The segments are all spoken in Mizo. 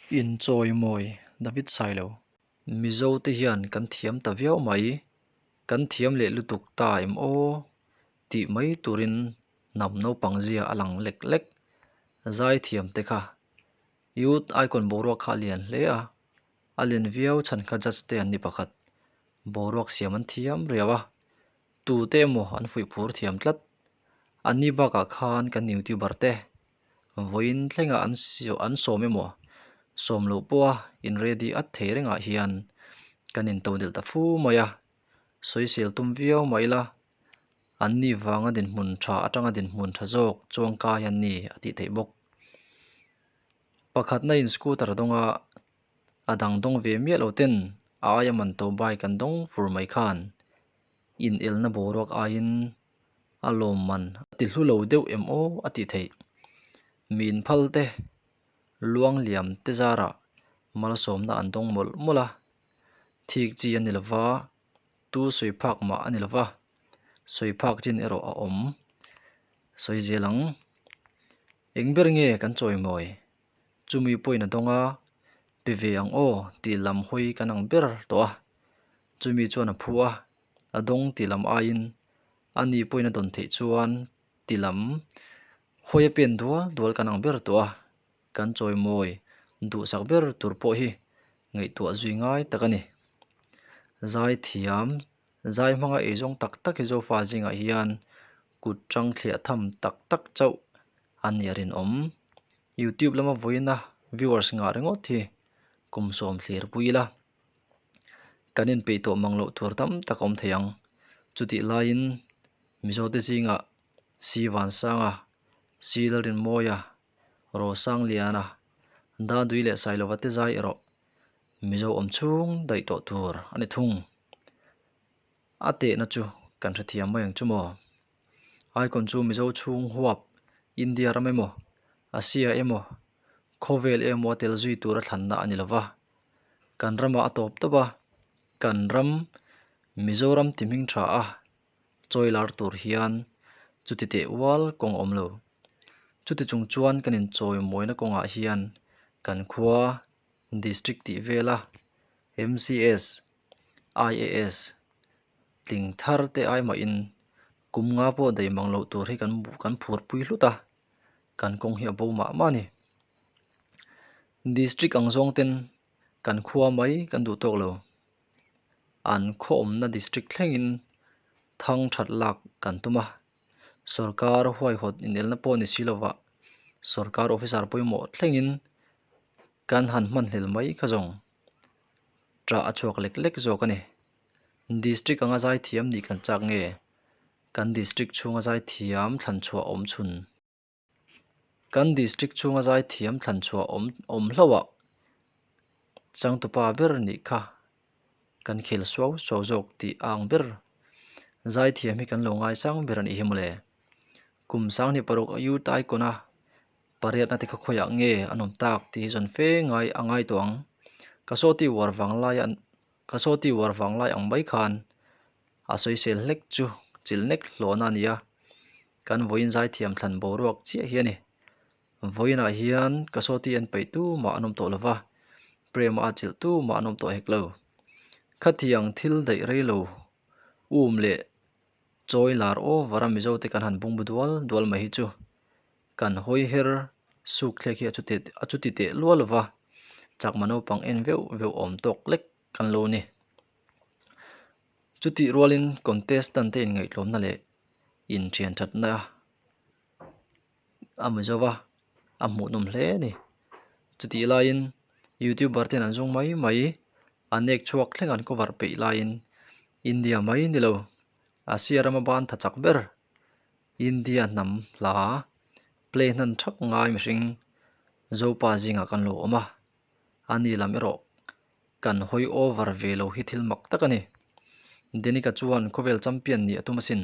Inchawimawi David Sailo. Mizo te hian kan thiam ta viau mai, kan thiam leh lutuk ta em aw tih mai turin hnam naupang zia a lang lek lek. Zaithiam te kha Youth Icon boruak kha a lian hle a, a len viau chhan kha judge te an ni pakhat. Boruak siam an thiam riau a, tute emaw an fuih phur thiam tlat. Anni bakah khan kan youtuber te vawiin thlengah an an sawm emaw sawm loh pawha in ready at thei rengah hian kan intodelh ta fu mai a, sawisel tum viau mah ila anni vanga dinhmun tha atanga dinhmun tha zawk chuangkai an ni a tih theih bawk. Pakhatna in scooter dawnga a dang dawng ve miah lo ten a aia man to bike an dawng fur mai khan inelna boruak aiin a lawmman a ti hlu lo deuh em aw a tih theih. Mi inphal te, luang liam te zarah malsawmna an dawng mawlh mawlh a, thik chi a ni lo va, tu sawi phak mah a ni lo va, sawi phak chin erawh a awm. Sawi zel ang. Eng ber nge kan chawimawi? Chumi pawhin a dawng a, pe ve ang aw tih lam hawi kan ang ber tawh a. Chumi chuan a phu a, a dawng tih lam aiin a ni pawhin a dawn theih chuan ti lam hawi a pen dual dual kan ang ber tawh a. Kan chawimawi duhsak ber tur pawh hi ngaihtuah zui ngai tak a ni. Zaithiam, zai hmanga eizawng tak tak hi Zofa zingah hian kut tang thliah tham tak tak chauh a nih a rinawm. Youtube lama vawiina viewers ngah ringawt hi kum sawm thlir pui ila kan inpeih tawh mang loh tur tam tak a awm thei ang. Chutih laiin Mizote zingah Si Vansanga, Si Lalrinmawia, Rosangliana, Dadui leh Sailova te zai erawh Mizo awm chhung daih tawh tur a ni thung. A tehna chu kan hrethiam mai ang chu maw? Icon chu Mizo chhung huap India ram emaw, Asia emaw, khawvel emaw a tel zui tur a thlanna a ni lo va. Kan ramah a tawp tawp a, kan ram Mizoram ti hming tha a chawi lar tur hian chuti teh ual kawng a awm lo. Chuti chung chuan kan inchawi mawina kawngah hian kan khua District tih vela MCS, IAS tling thar te ai mahin kum nga pawh daih mang loh tur hi kan kan phur pui hlut a, kan kawng hi a bo mah mah a ni. District ang zawng ten kan khua mai kan duh tawk lo, an khaw awmna district thlengin thang that lak kan tum a, sorkar huaihawt inelna pawh ni si lovah sorkar officer pawimawh thlengin kan han hmanhlel mai kha zawng. Ṭah a chhuak lek lek zawk a ni. District anga zaithiam nih kan chak nge? Kan district chhunga zaithiam thlan chhuah awm chhun. Kan district chhunga zaithiam thlan chhuah awm awm hlauh ah changtupa ber nih kha kan khel suau suau zawk tih a ang ber. Zaithiam hi kan lo ngaisang ber a nih hi mawle. Kum 2006 a Youth Icon a Pariatna te kha khawiah nge an awm tak tih hi zawn fe ngai a ngai tawh ang. Ka sawti uar vang lai an ka sawti uar vang lai ang mai khan a sawisel hlek chu chil nek hlawhna a ni a, kan vawiin zaithiam thlan boruak chiah hi a ni. Vawiinah hian ka sawti en peih tu mah an awm tawh lo va, Prema a chilh tu mah an awm tawh hek lo. Khatiang thil daih rei lo um leh chawi lar over a Mizote kan han bungbu dual dual mai hi chu Kan hawi her suk thlek hi a chuti a chuti teh lual lova, chakma naupang en veuh veuh awm tawk lek kan lo ni. Chutih rualin contestant te inngaihtlawmna leh inthian thatna a hmu zo va, a hmuhnawm hle a ni. Chutih laiin youtuber ten an zawng mai mai, a nek chhuak thleng an cover peih laiin India mai ni lo, Asia rama ban tha chak ber India hnam hla play hnan thap ngai mihring Zopa zingah kan lo awm a, a ni lam erawh kan hawi over ve lo hi thil mak tak a ni. Danica chuan khawvel champion nih a tum asin.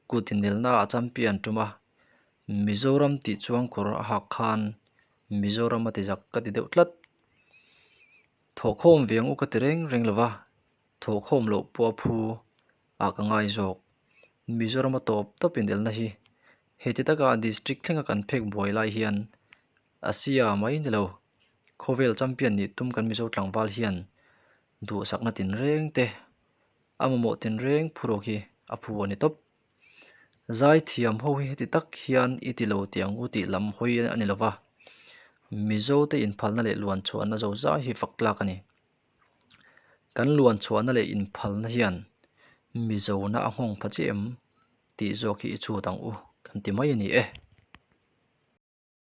Kut inelna a champion tum a, Mizoram tih chuang kawr a hak khan Mizoram a ti zak ka ti deuh tlat. Thawhkhawm ve ang u ka ti reng reng lo va, thawhkhawm loh pawh a phu ah ka ngai zawk. Mizoram a tawp tawp inelna hi heti taka district thlenga kan phek buai lai hian Asia mai ni lo, Khawvel champion nih tum kan Mizo tlangval hian duhsakna tinreng te, a mamawh tinreng phurawk hi a phu a ni tawp. Zaithiam ho hi heti tak hian i ti lo tih ang u tih lam hawi a ni lova, Mizo te inphalna leh luanchhuahna zozai hi fak tlak a ni. Kan luanchhuahna leh inphalna hian Mizona a nghawng pha chiah em tih zawk hi i chhut ang u kan ti mai a ni e.